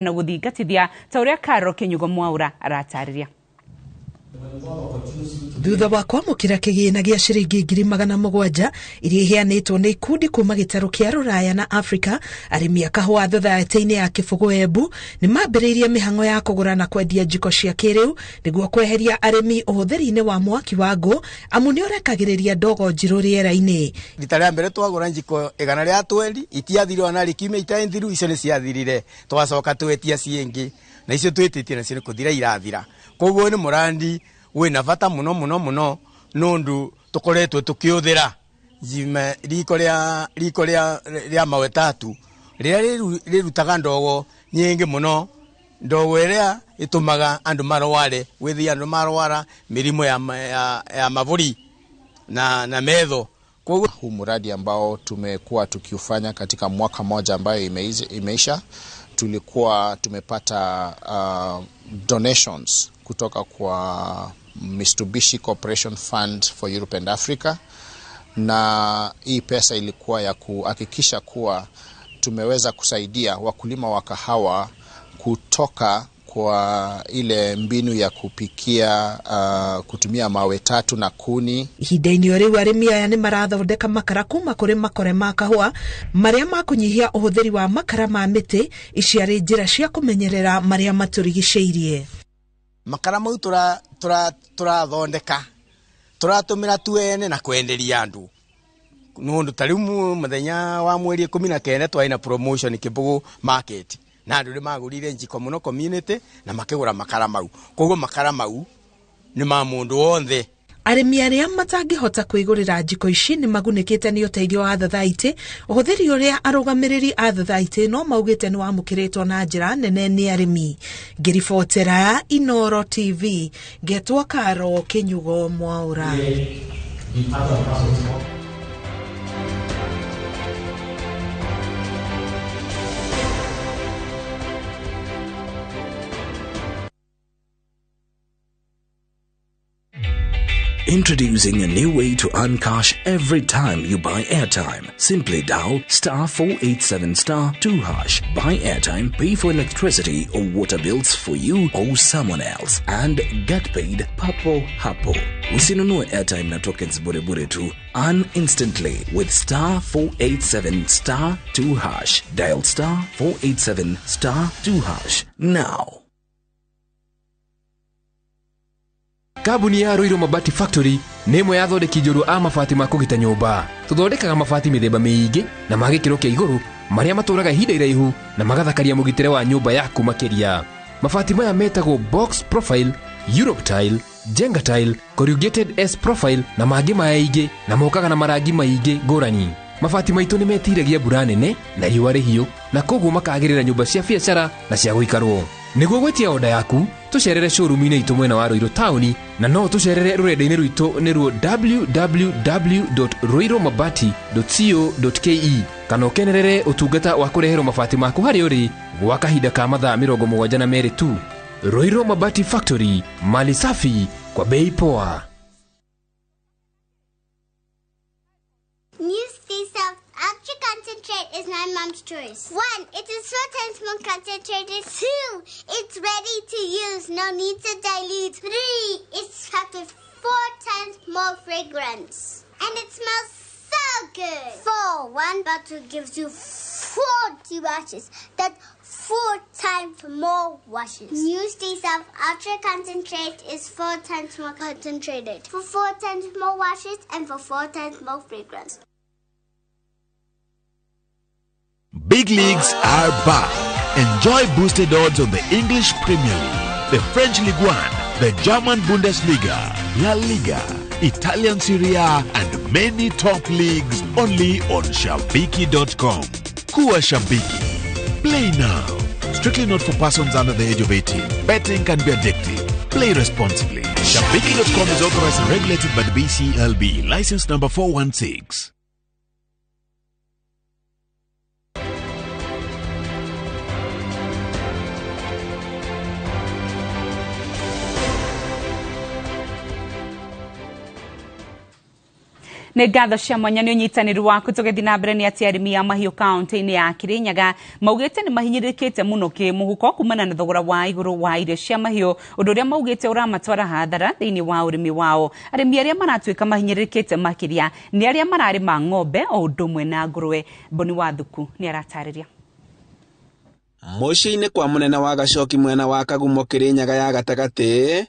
Na guthingatithia ta uria Carol Kinyugo Mwaura aratariria. Thutha wa kwamũkĩra kĩgĩna gĩa ciringi 700,000 iria iheanĩtwo nĩ ikundi kuma gĩtarũ kĩa Rũraya na Afrika, arĩmi a kahũa thothaitĩ-inĩ ya Kĩbũgũ Embu nĩ mambĩrĩirie mĩhang'o ya kũgũra na kwendia njiko cia kĩrĩu nĩguo kweheria arĩmi ũhũthĩri-inĩ wa mwaki wa ngũ, amu nĩ ũrekagĩrĩria ndogo njirũ rĩera-inĩ. Rita rĩa mbere twagũra njiko 120 itiathirire ona rĩkiumia itarĩ thiru, icio nĩ ciathirire, twacoka twetia ciĩngĩ na icio twĩtĩtie nacio nĩ kũthira irathira. Koguo nĩ mũrandi wĩna bata mũno mũno mũno nũndũ tũkoretwo tũkĩũthĩra riko rĩa mawe tatu rĩrĩa rĩrutaga ndogo nyingĩ mũno, ndogo ĩrĩa ĩtũmaga andũ marware, wĩthie andũ marwara mĩrimũ ya mabũri na metho. Huu mradi ambao tumekuwa tukiufanya katika mwaka moja ambayo imeisha, tulikuwa tumepata donations kutoka kwa Mitsubishi Corporation Fund for Europe and Africa, na hii pesa ilikuwa ya kuhakikisha kuwa tumeweza kusaidia wakulima wa kahawa kutoka kwa ile mbinu ya kupikia kutumia mawe tatu na kuni. Ihinda-inĩ rĩu arĩmi aya nĩ marathondeka makara kuma kũrĩ makore ma kahũa marĩa makũnyihia ũhũthĩri wa makara ma mĩtĩ. Ici arĩ njĩra cia kũmenyerera marĩa matũrigicĩirie. Makara mau tũrathondeka tũratũmĩra tuene na kwenderia andũ nũndũ ta rĩu mũthenya wa mweri 19 twarĩ na promotion Kĩbũgũ market na andũ nĩ magũrire njiko mũno community na makĩgũra makara mau. Koguo makara mau nĩ ma mũndũ wothe. Arĩmi arĩa matangĩhota kwĩgũrĩra njiko ici nĩ magunĩkĩte nĩ ũteithio wa thothaitĩ, ũhũthĩri ũrĩa arũgamĩrĩri a thothaitĩ no maugĩte nĩ wamũkĩrĩtwo na njĩra nene nĩ arĩmi. Ngĩribotera Inooro TV, ngetwo Carol Kinyugo Mwaura. Introducing a new way to earn cash every time you buy airtime. Simply dial *487*2#. Buy airtime, pay for electricity or water bills for you or someone else, and get paid papo hapo. Usinunue airtime na tokens bure bure tu. Earn instantly with *487*2#. Dial *487*2# now. Kambuni ya Ruiru Mabati Factory nĩ ĩmwe ya athondeki njorua a mabati ma kũgita nyũmba. Tũthondekaga mabati mĩthemba mĩingĩ na ma gĩkĩro kĩa igũrũ marĩa matũraga ihinda iraihu na magathakaria mũgitĩre wa nyũmba yaku makĩria. Mabati maya metagwo box profile, Europe tile, Jenga tile, corrugated S profile na mangĩ maingĩ, na mokaga na marangi maingĩ ngũrani. Mabati maitũ nĩ metiragia mbura nene na riũa rĩhiũ, na koguo makagĩrĩra nyũmba cia biacara na cia gũikarwo. Nĩguo gwĩtia oda yaku, tũcerere showroom-inĩ itũ mwena wa Ruiru taũni, na no tũcerere rũrenda-inĩ rwitũ nĩruo www.ruirumabati.co.ke, kana ũkenerere ũtungata wa kũreherwo mabati maku harĩa ũrĩ gwa kahinda ka mathaa 72 tu. Ruiru Mabati Factory, mali safi kwa bei poa. Concentrate is my mom's choice. 1, it is 4 times more concentrated. 2, it's ready to use, no need to dilute. 3, it's packed with 4 times more fragrance. And it smells so good. 4, 1 bottle gives you 40 washes. That's 4 times more washes. New Stay Soft Ultra Concentrate is 4 times more concentrated. For 4 times more washes and for 4 times more fragrance. Big leagues are back. Enjoy boosted odds on the English Premier League, the French Ligue 1, the German Bundesliga, La Liga, Italian Serie A, and many top leagues only on Shabiki.com. Kuwa Shabiki. Play now. Strictly not for persons under the age of 18. Betting can be addictive. Play responsibly. Shabiki.com is authorized and regulated by the BCLB. License number 416. Nĩ ngatho cia mwanya nĩ ũnyitanĩri waku. Tũgĩthiĩ na mbere nĩ atĩ arĩmi a mahiũ kaunti-inĩ ya Kirinyaga maugĩte nĩ mahinyĩrĩrĩkĩte mũno kĩmũhuko kumana na thogora wa igũrũ wa irio cia mahiũ, ũndũ ũrĩa maugĩte ũramatwara hathara thĩinĩ wa ũrĩmi wao. Arĩmi arĩa maratuĩka mahinyĩrĩrĩkĩte makĩria nĩ arĩa mararĩma ng'ombe o ũndũ ũmwe na ngũrwe. Boni Wathuku nĩ aratarĩria. Mũciĩ-inĩ kwa mũnene wa Gacoki mwena wa Kagumo Kirinyaga ya gatagatĩ,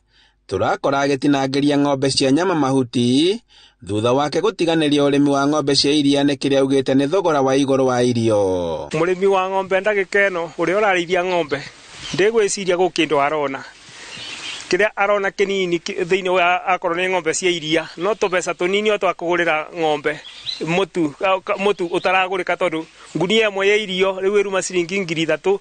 tũrakora agĩtinangĩria ng'ombe cia nyama mahuti thutha wake gũtiganĩria ũrĩmi wa ng'ombe cia iria nĩ kĩrĩa augĩte nĩ thogora wa igũrũ wa irio. Mũrĩmi wa ng'ombe ndagĩka ĩno ũrĩa ũrarĩithia ng'ombe ndĩgwĩciria gũ kĩndũ arona, kĩrĩa arona kĩnini thĩinĩ wa akorwo nĩ ng'ombe cia iria no tũbeca tũnini o twa kũgũrĩra ng'ombe mũtu ũtaragũrĩka, tondũ ngunia ĩmwe ya irio rĩu ĩruma ciringi 3,000,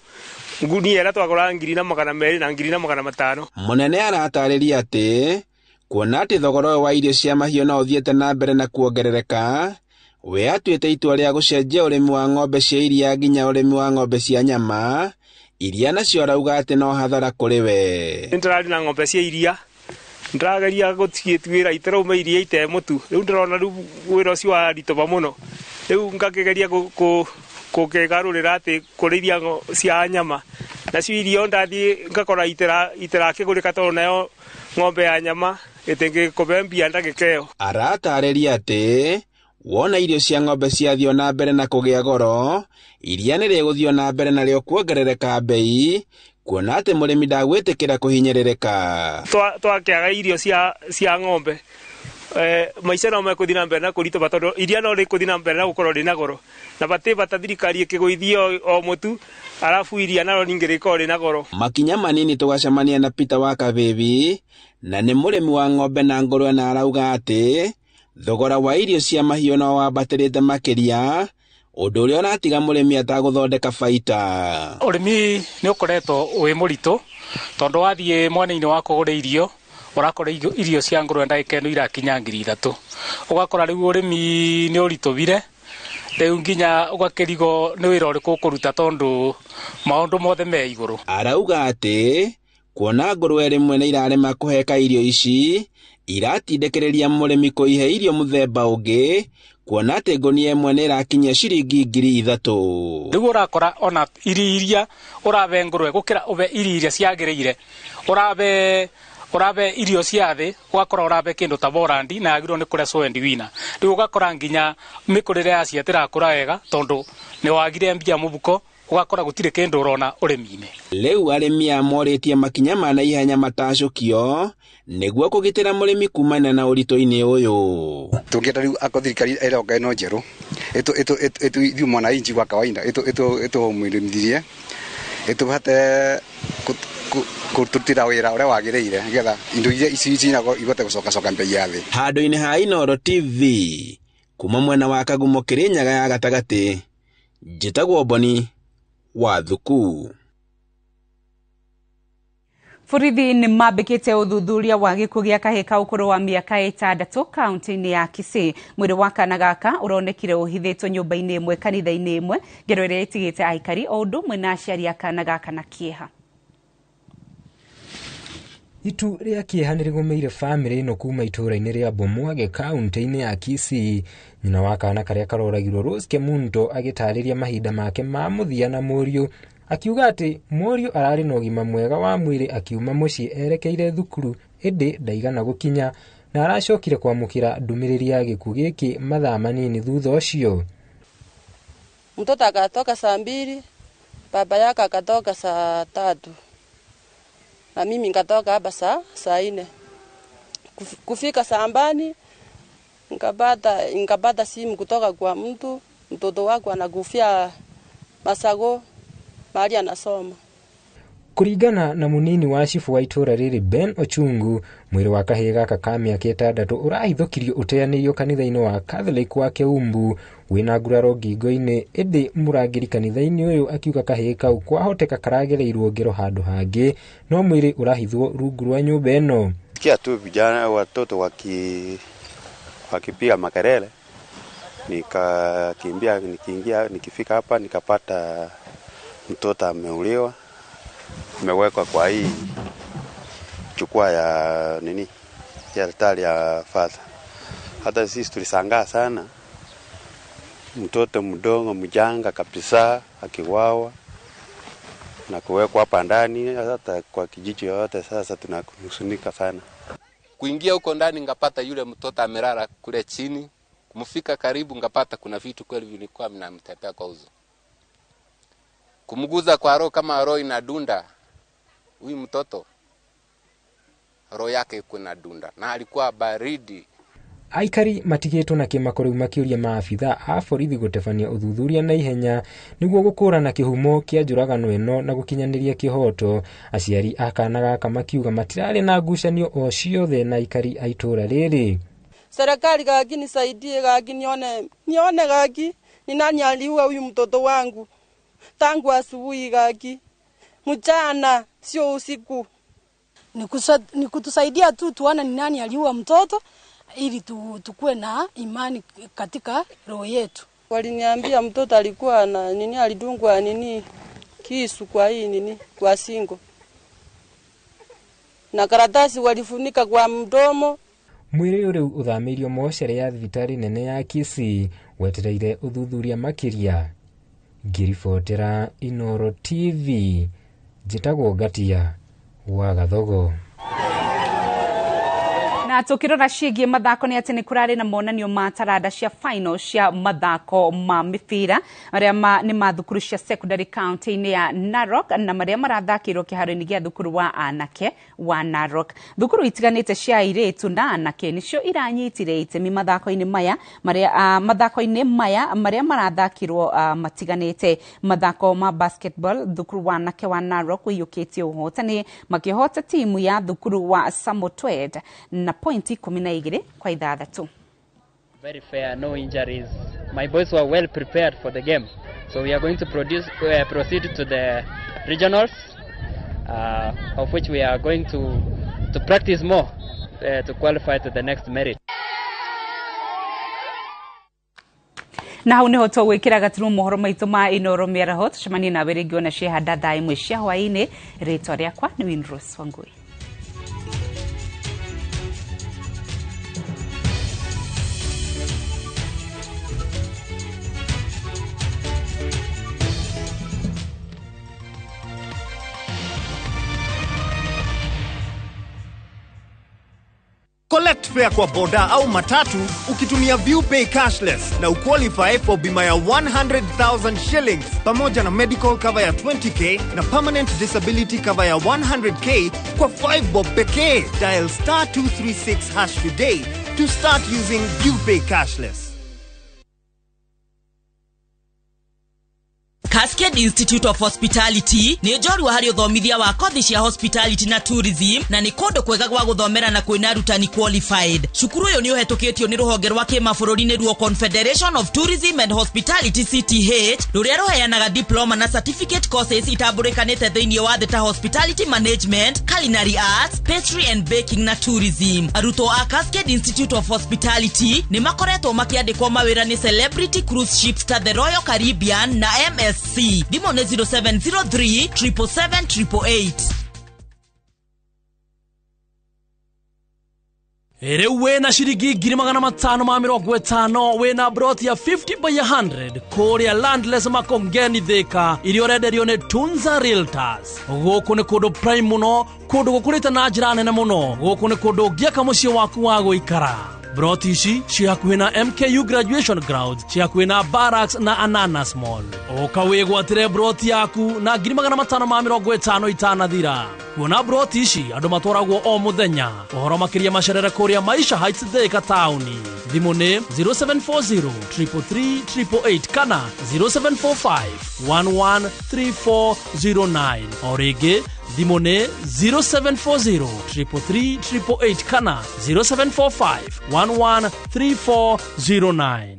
ngunia ĩrĩa twagũraga 1,200 na 1,500. Mũnene aratarĩria atĩ kuona atĩ thogora ũyũ wa irio cia mahiũ no ũthiĩte na mbere na kuongerereka, we atuĩte itua rĩa gũcenjia ũrĩmi wa ng'ombe cia iria nginya ũrĩmi wa ng'ombe cia nyama, iria nacio arauga atĩ no hathara kũrĩ we. Nĩndĩrarĩ na ng'ombe cia iria, ndĩrageria gũciĩtuĩra itarauma iria ite mũtu, rĩu ndĩrona rĩu wĩra ũcio waritũba mũno, rĩu ngakĩgeria gũkĩgarũrĩra atĩ kũrĩithia cia nyama, nacio irio ndathiĩ ngakora itirakĩgũrĩka tondũ nayo ng'ombe ya nyama ĩtĩngĩkũbe mbia ndagĩka ĩyo. Aratarĩria atĩ wona irio cia ng'ombe ciathiĩ na mbere na kũgĩa goro, iria nĩ rĩgũthiĩ na mbere narĩo kuongerereka bei, kuona atĩ mũrĩmi ndagwĩtĩkĩra kũhinyĩrĩrĩka. Twakĩaga irio cia ng'ombe, maica no mekũthiĩ na mbere na kũritũha tondũ iria no rĩkũthiĩ na mbere na gũkorwo rĩna goro, na batĩ bata thirikari ĩkĩgũithia o mũtu arabu iria naro ningĩ rĩkorwo rĩna goro. Makinya manini tũgacemania na Peter wa Kabibi, na nĩ mũrĩmi wa ng'ombe na ngũrwe, na arauga atĩ thogora wa irio cia mahiũ no wambatĩrĩte makĩria, ũndũ ũrĩa ũratiga mũrĩmi atagũthondeka baita. Ũrĩmi nĩ ũkoretwo wĩ mũritũ tondũ wathiĩ mwena-inĩ wa kũgũra irio ũrakora irio cia ngũrwe ndagĩka ĩno irakinya 3,000, ũgakora rĩu ũrĩmi nĩ ũritũhire, rĩu nginya ũgakĩrigwo nĩ wĩra ũrĩkũ ũkũruta tondũ maũndũ mothe me igũrũ. Arauga atĩ kuona ngũrwe rĩmwe nĩ irarema kũheka irio ici iratindĩkĩrĩria mũrĩmi kũihe irio mũthemba ũngĩ, kuona atĩ ngũnia ĩmwe nĩ ĩrakinyia ciringi 3,000. Rĩu ũrakora ona irio iria ũrabe ngũrwe gũkĩra ũbe irio iria ciagĩrĩire, ũrabe irio cia thĩ, ũgakora ũrabe kĩndũ ta borandi na yagĩrĩirwo nĩ kũrĩa soendi wina. Rĩu ũgakora nginya mĩkũrĩre yacio ĩtirakũra wega tondũ nĩ wagire mbia mũbuko, ũgakora gũtirĩ kĩndũ ũrona ũrĩmi-inĩ. Rĩu arĩmi aya morĩtie makinya ma naihenya matacũkio nĩguo kũgitĩra mũrĩmi kumana na ũritũ-inĩ ũyũ. Tũngĩenda rĩu akorwo thirikari ĩroka ĩno njerũ ithuĩ mwananchi kwa kawaida ĩtũmĩrĩmithirie ĩtũhate kũrutĩra wĩra ũrĩa wagĩrĩire nĩgetha indo iria ici cinagwo ihote gũcokacoka mbei ya thĩ. Handũ-inĩ ha Inooro TV kuma mwena wa Kagumo Kirinyaga ya gatagatĩ, njĩtagwo Boni Wathuku. Borithi nĩ mambĩkĩte ũthuthuria wa gĩkuũ gĩa kahĩĩ ka ũkũrũ wa mĩaka 6 kaunti-inĩ ya Kisii. Mwĩrĩ wa kana gaka ũronekire ũhithĩtwo nyũmba-inĩ ĩmwe kanitha-inĩ ĩmwe, ngero ĩrĩa ĩtigĩte aikari o ũndũ ũmwe na aciari a kana gaka na kĩeha. Itu rĩa kĩeha nĩ rĩgũmĩire bamĩrĩ ĩno kuma itũũra-inĩ rĩa Bomwage kaunti-inĩ ya Kisii. Nyina wa kana karĩa karoragirwo Rose Kemunto agĩtarĩria mahinda make ma mũthia na mũriũ, akiuga atĩ mũriũ ararĩ na ũgima mwega wa mwĩrĩ akiuma mũciĩ erekeire thukuru ĩndĩ ndaigana gũkinya, na aracokire kwamũkĩra ndũmĩrĩri ya gĩkuũ gĩkĩ mathaa manini thutha ũcio. Mtoto akatoka saa 2, baba yake akatoka saa 3. Na mimi nikatoka hapa saa 4. Kufika sambani nikapata simu kutoka kwa mtu, mtoto wako anakufia Masago mahali anasoma. Kũringana na mũnini wa cibu wa itũũra rĩrĩ Ben Ochungu, mwĩrĩ wa kahĩĩ gaka ka mĩaka 6 ũrahithũkirio ũteanĩirio kanitha-inĩ wa Catholic wa Keumbu wĩna nguraro ngingo-inĩ, ĩndĩ mũrangĩri kanitha-inĩ ũyũ akiuga kahĩĩ kau kwahoteka karagereirwo ngero handũ hangĩ, no mwĩrĩ ũrahithwo rungu rwa nyũmba ĩno. Sikia tu vijana watoto wakipiga makelele, nikakimbia, nikiingia, nikifika hapa nikapata mtoto ameuliwa, amewekwa kwa hii jukwaa ya nini ya altari ya father. Hata sisi tulisangaa sana, mtoto mdogo mjanga kabisa akiwawa na kuwekwa hapa ndani, hata kwa kijiji yote. Sasa tunahuzunika sana. Kuingia huko ndani ngapata yule mtoto amelala kule chini, kumfika karibu ngapata kuna vitu kweli vilikuwa vinamtepea kwa uso. Kumguza kwa roho kama roho inadunda, huyu mtoto roho yake iko inadunda na alikuwa baridi. Aikari matigĩtwo na kĩmako rĩu makĩũria maabitha a borithi gũtabania ũthuthuria na ihenya nĩguo gũkũrana kĩhumo kĩa njũragano ĩno na gũkinyanĩria kĩhoto. Aciari a kana gaka makiuga matirarĩ na ngucanio o ciothe na aikari a itũũra rĩrĩ. Serikali gaki nisaidie, gaki nione gaki ni nani aliua huyu mtoto wangu tangu asubuhi gaki mchana, sio usiku. Ni kutusaidia tu tuone ni nani aliua mtoto ili tukue na imani katika roho yetu. Waliniambia mtoto alikuwa na nini, alidungwa nini kisu kwa hii nini kwa singo, na karatasi walifunika kwa mdomo. Mwĩrĩ ũyũ rĩu ũthamĩirio mocarĩ ya thibitarĩ nene ya Kisii wetereire ũthuthuria makĩria. Ngĩribotera Inooro TV, njĩtagwo Ngatia wa Gathogo. Na tukirora ciĩgiĩ mathako nĩ atĩ nĩ kũrarĩ na monanio ma taranda cia final cia mathako ma mĩbira marĩa nĩ ma thukuru cia secondary county-inĩ ya Narok na marĩa marathakĩirwo kĩharo-inĩ gĩa thukuru wa anake wa Narok. Thukuru itiganĩte cia airĩtu na anake nĩcio iranyitire itemi mathako-inĩ maya marĩa mathako-inĩ maya marĩa marathakĩrwo matiganĩte. Mathako ma basketball, thukuru wa anake wa Narok ũiyũkĩtie ũhotani makĩhota timu ya thukuru wa Samotwed na pointi 12 kwa 6. Very fair, no injuries. My boys were well prepared for the game, so we are going to proceed to the regionals, of which we are going to practice more to qualify to the next merit. Na hau niho tũgwĩkĩra gaturuma mohoro maitũ ma Inooro mĩaraho. Tũcemanie nawe rĩngĩ ona ciehanda thaa 1 cia hwaĩ-inĩ. Rĩtwa rĩakwa nĩ Winrose Wangui. Collect fare kwa boda au matatu ukitumia ViewPay cashless na uqualify for bima ya 100,000 shillings pamoja na medical cover ya 20k na permanent disability cover ya 100k kwa 5 bob pekee. Dial *236# today to start using ViewPay cashless. Cascade Institute of Hospitality nĩ njorua harĩ ũthomithia wa kothi cia hospitality na tourism na nĩ kũndũ kwega gwa gũthomera na kwĩna arutani qualified. Cukuru ũyũ nĩ ũhetũkĩtio nĩ rũhonge rwa kĩmabũrũri nĩruo Confederation of Tourism and Hospitality CTH rũrĩa rũheanaga diploma na certificate courses itambũrĩkanĩte thĩinĩ wa thĩ ta hospitality management, culinary arts, pastry and baking na tourism. Arutwo a Cascade Institute of Hospitality nĩ makoretwo makĩandĩkwo mawĩra nĩ celebrity cruise ships ta the Royal Caribbean na MSC. Thimũ nĩ 0703 777 888. Rĩu wĩna ciringi 550 wĩna broti ya 50 by 100 kũrĩa Landless Makongeni Thika iria ũrenderio nĩ Tunza Realtors. Gũkũ nĩ kũndũ prime mũno, kũndũ gũkũrĩte na njĩra nene mũno. Gũkũ nĩ kũndũ ũngĩaka mũciĩ waku wa gũikara. Broti ici ciĩ hakuhĩ na MKU Graduation Grounds, ciĩ hakuhĩ na Barracks na Ananas Mall. Ũka wĩgwatĩre broti yaku na 550 itanathira. Kuona broti ici andũ matwaragwo o mũthenya. Ũhoro makĩria macerere kũrĩa Maisha Heights Thika taũni. Thimũ nĩ 0740 333 888 kana 0745 113409. O rĩngĩ thimũ nĩ 0740 333 888 kana 0745 113409.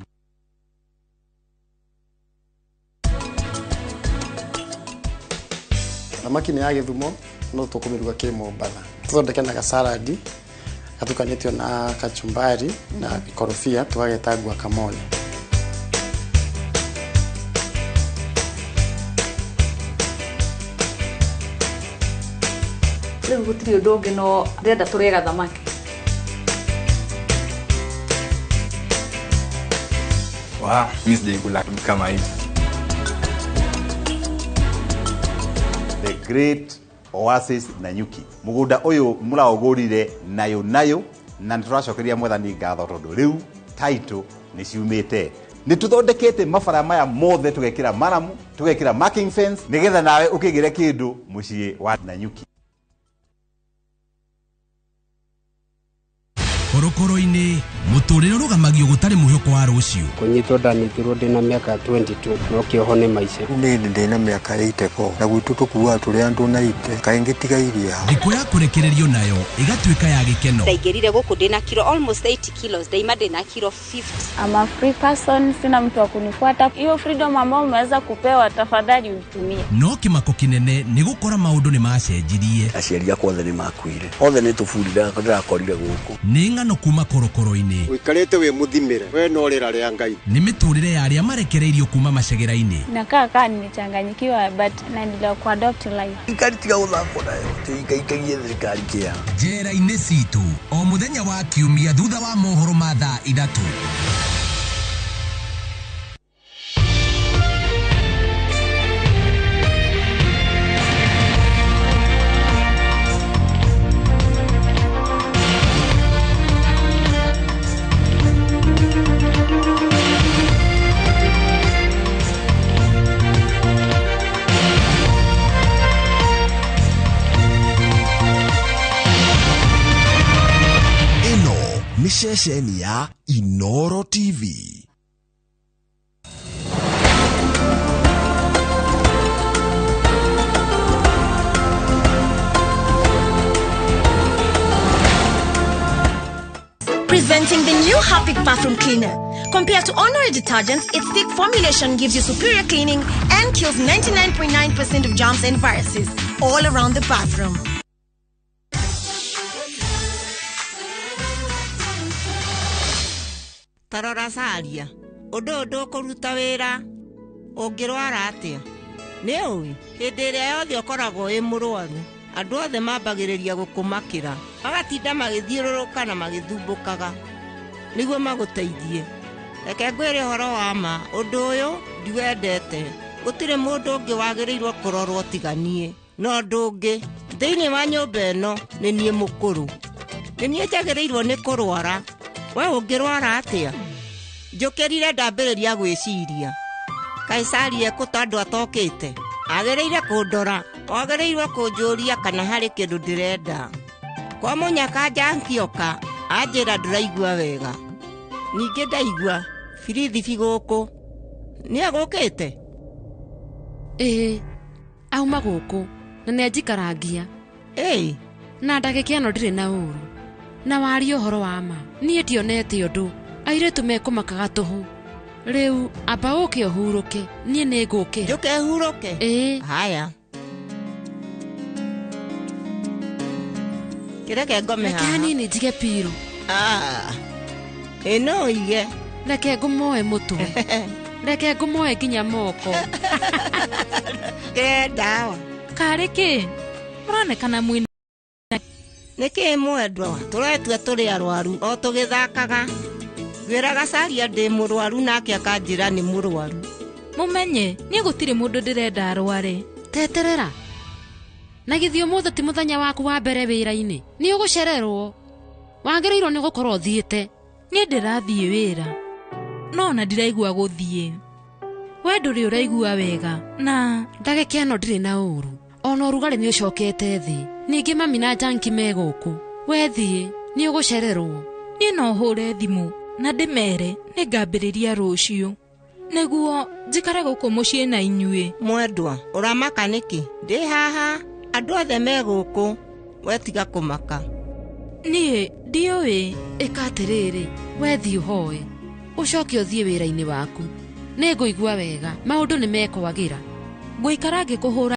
Thamaki nĩ ya Gĩthumo no tũkũmĩruga kĩ Mombatha. Tũthondeke na gasaladi gatukanĩtio na kachumbari na ikorobia tũgageta guacamole. Rĩu gũtirĩ ũndũ ũngĩ no ndĩrenda tũrĩe gathamaki. Wa, mimi sijaikula kitu kama hivi. The Great Oasis Nanyuki mugunda uyu muraugurire nayo nayo na nituracokeria mwathani ngatho tondu riu title ni ciumite ni tuthondekete mabara maya mothe tugekira maramu tugekira marking fence nigetha nawe ukigire kindu mucii wa Nanyuki. Korokoro-inĩ mũtũrĩre ũrũgamagio gũtarĩ mwĩhoko wa rũciũ. Kũnyitwo ndanyitirwo ndĩna mĩaka 22 no kĩoho nĩ maica. Niĩ ndĩna mĩaka 84 na gwitũ tũkuaga tũrĩ andũ na ite kaingĩ tigairia. Thikũ ya kũrekererio nayo ĩgatuĩka ya gĩkeno. Ndaingĩrire gũkũ ndĩna kilo almost 80 kilos, ndaima ndĩna kilo 50. I'm a free person, sina mtu wa kunifuata. Hiyo freedom ambayo umeweza kupewa tafadhali uitumie. No kĩmako kĩnene nĩ gũkora maũndũ nĩ macenjirie. Aciari akwa othe nĩ makuire. Othe nĩ tũburi ndĩrakorire gũkũ. Nĩ ng'ano kuma korokoro-inĩ. Ũikarĩte wĩ mũthimĩre we no rĩra rĩa Ngai. Nĩ mĩtũrĩre ya arĩa marekereirio kuma macegera-inĩ. Nakaa kaa nimechanganyikiwa but naendelea kuadopt life. Thirikari tiga gũthakwo nayo tũikaikagie thirikari kĩa. Njera-inĩ citũ o mũthenya wa kiumia thutha wa mohoro ma thaa 3. Ceceni ya Inoro TV. Presenting the new Harpic bathroom cleaner. Compared to ordinary detergents, its thick formulation gives you superior cleaning and kills 99.9% of germs and viruses all around the bathroom. Tarora Saria, ũndũ ũyũ ndũkũruta wĩra ũngĩrwara atĩa? Nĩ ũĩ hĩndĩ ĩrĩa yothe ũkoragwo wĩ mũrwaru andũ othe mambagĩrĩria gũkũmakĩra magatinda magĩthiũrũrũka na magĩthumbũkaga nĩguo magũteithie. Reke ngwĩre ũhoro wa ma, ũndũ ũyũ ndiwendete. Gũtirĩ mũndũ ũngĩ wagĩrĩirwo kũrorwo tiga niĩ. No ũndũ ũngĩ thĩinĩ wa nyũmba ĩno nĩ niĩ mũkũrũ, nĩ niĩ njagĩrĩirwo nĩ kũrwara. We ũngĩrwara atĩa? Njũkĩrire ndambĩrĩria gwĩciria. Kaisari ekũ tondũ atokĩte? Agĩrĩire kũndora, agĩrĩirwo kũnjũria kana harĩ kĩndũ ndĩrenda. Kwa mũnyaka njankĩoka, anjĩra ndũraigua wega. Ningĩ ndaigua birithibi gũkũ. Nĩ egũkĩte? Ĩĩ, auma gũkũ na nĩ anjikarangia. Ĩĩ, na ndagĩka ĩno ndirĩ na ũru. Na warie ũhoro wa ma, niĩ ndionete ũndũ. Airĩtu mekũmakaga tũhũ. Rĩu amba ũke ũhurũke, niĩ nĩ ngũkĩra. Njũke hurũke? Ĩĩ. Haya. Kĩreke ngome Reke haha. hanini njige piro. Ah. Ĩ no ũige. Reke ngũmoe mũtwe. Reke ngũmoe nginya moko. Ke ndawa. Karĩ kĩ? Mũronekana mwĩna Nĩkĩ mwendwa tũretua tũrĩ arwaru o tũgĩthakaga. Ngwĩraga Saria ndĩ mũrwaru nake akanjĩra nĩ mũrwaru. Mũmenye niĩ gũtirĩ mũndũ ndĩrenda arware. Teterera. Na githĩ ũmũthĩ ti mũthenya waku wa mbere wĩra-inĩ? Nĩ ũgũcererwo. Wagĩrĩirwo nĩ gũkorwo ũthiĩte. Niĩ ndĩrathiĩ wĩra. No ona ndiraigua gũthiĩ. We ndũrĩ ũraigua wega na ndagĩka ĩno ndirĩ na ũru. Ona ũrugarĩ nĩ ũcokete thĩ. Ningĩ mami na Janki me gũkũ. We thiĩ, nĩ ũgũcererwo. Niĩ no hũre thimũ na ndĩmere nĩ ngambĩrĩria rũciũ nĩguo njikare gũkũ mũciĩ na inyuĩ. Mwendwa, ũramaka nĩkĩ? Ndĩ haha, andũ othe me gũkũ. We tiga kũmaka. Niĩ ndiũĩ. Ĩka atĩrĩrĩ, we thiĩ ũhoe, ũcoke ũthiĩ wĩra-inĩ waku. Nĩ ngũigua wega, maũndũ nĩ mekwagĩra. Ngũikara ngĩkũhũra